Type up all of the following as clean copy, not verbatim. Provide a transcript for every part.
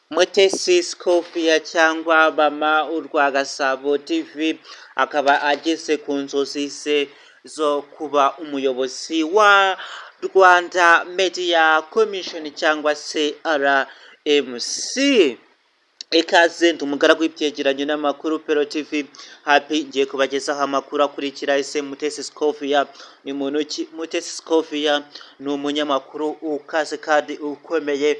Mutesi Scovia cyangwa Mama Urwagasabo TV akaba ageze ku nzozi ze zo kuba umuyobozi wa Rwanda Media Commission cyangwa se RMC. Ikaze, ndi umugaragu w'ibyegeranyo n'amakuru Pero TV Happy, ngiye kubagezaho amakuru akurikira. Ese Mutesi Scovia ni muntu ki? Mutesi Scovia ni umunyamakuru ukaze kandi ukomeye.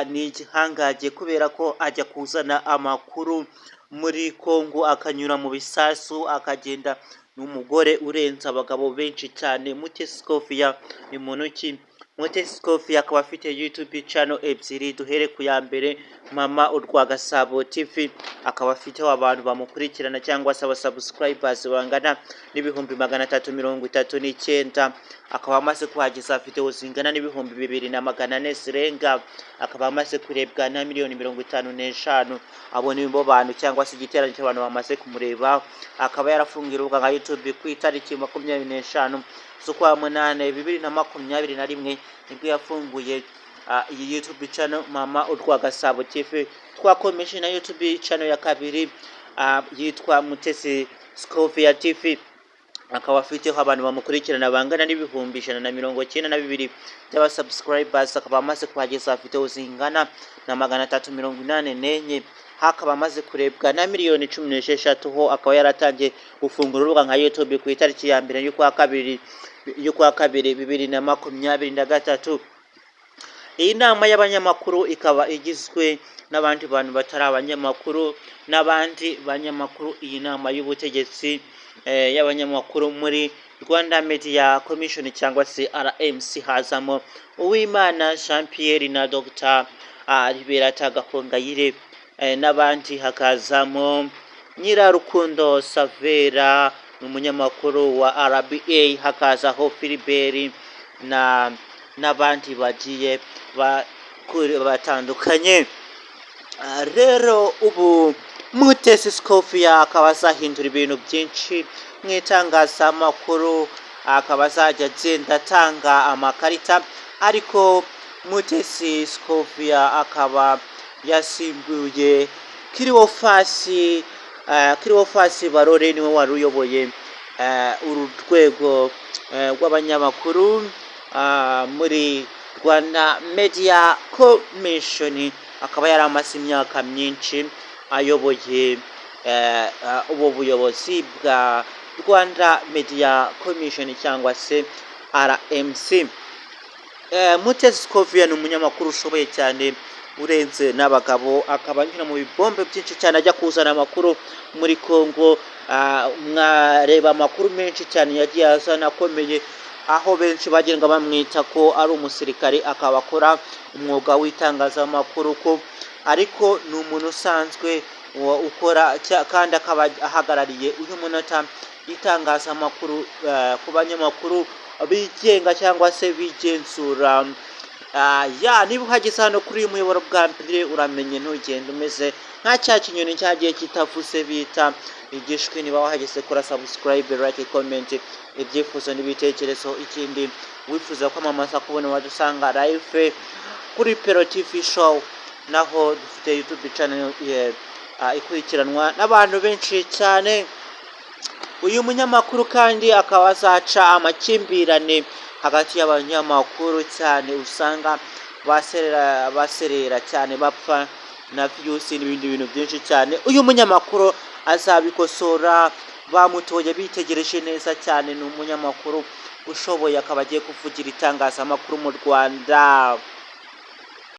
Ni igihangange kubera ko ajya kuzana amakuru muri Congo akanyura mu bisasu akagenda. Ni umugore urenze abagabo benshi cyane. Mutesi Scovia ni muntu ki? Mutesi Scovia akaba afite YouTube channel ebyiri. Duhere ku ya mbere, Mama Urwagasabo TV, akaba afiteho abantu bamukurikirana cyangwa se abasubscribers bangana n'339,000, akaba amaze kuhageza video zingana n'2400 zirenga, akaba amaze kurebwa na miliyoni 55. Abo ni bo bantu cyangwa se igiteranyo cy'abantu bamaze kumureba. Akaba yarafunguye urubuga nka YouTube ku itariki 25 z'ukwa munane 2021, nibwo yafunguye iyi YouTube channel Mama Urwagasabo TV. Twakomeje na YouTube channel ya kabiri yitwa Mutesi Scovia TV, akaba afiteho abantu bamukurikirana bangana n'192,000 by'abasubscribers, akaba amaze kuhageza video zingana na 384, hakaba amaze kurebwa na miliyoni 16 ho. Akaba yaratangiye gufungura urubuga nka YouTube ku itariki ya mbere y'ukwa kabiri 2023. Iyi nama y'abanyamakuru ikaba igizwe n'abandi bantu batari abanyamakuru n'abandi banyamakuru. Iyi nama y'ubutegetsi y'abanyamakuru muri Rwanda Media Commission cyangwa se RMC hazamo Uwimana Jean Pierre na Dr Liberata Gahongayire n'abandi, hakazamo Nyirarukundo Savera, ni umunyamakuru wa RBA, hakazaho Philibert na n'abandi bagiye batandukanye. Rero ubu Mutesi Scovia akaba azahindura ibintu byinshi mu itangazamakuru, akaba azajya agenda atanga amakarita. Ariko Mutesi Scovia akaba yasimbuye Kiriyofasi Barore, niwe wari uyoboye uru rwego rw'abanyamakuru muri Rwanda Media Commission, akaba yari amaze imyaka myinshi ayoboye ubu buyobozi bwa Rwanda Media Commission cyangwa se RMC. Mutesi Scovia ni umunyamakuru ushoboye cyane urenze n'abagabo, akaba anyura mu bibombe byinshi cyane ajya kuzana amakuru muri Congo. Mwareba amakuru menshi cyane yagiye azana akomeye, aho benshi bagenda bamwita ko ari umusirikare, akaba akora umwuga w'itangazamakuru, ko ariko ni umuntu usanzwe ukora kandi akaba ahagarariye uyu munota itangazamakuru ku banyamakuru bigenga cyangwa se bigenzura. Ya, niba uhageze hano kuri uyu muyoboro bwa mbere, uramenye ntugende umeze nka cya kinyoni cyagiye kitavuze bita igishwi. Niba wahageze, kora subscribe, like, comment, ibyifuzo n'ibitekerezo. Ikindi, wifuza kwamamaza, kubona wadusanga live kuri Pero TV Show, naho dufite YouTube channel ikurikiranwa n'abantu benshi cyane. Uyu munyamakuru kandi akaba azaca amakimbirane hagati y'abanyamakuru cyane, usanga baserera baserera cyane, bapfa na views n'ibindi bintu byinshi cyane. Uyu munyamakuru azabikosora, bamutoye bitegereje neza cyane. Ni umunyamakuru ushoboye, akaba agiye kuvugira itangazamakuru mu Rwanda.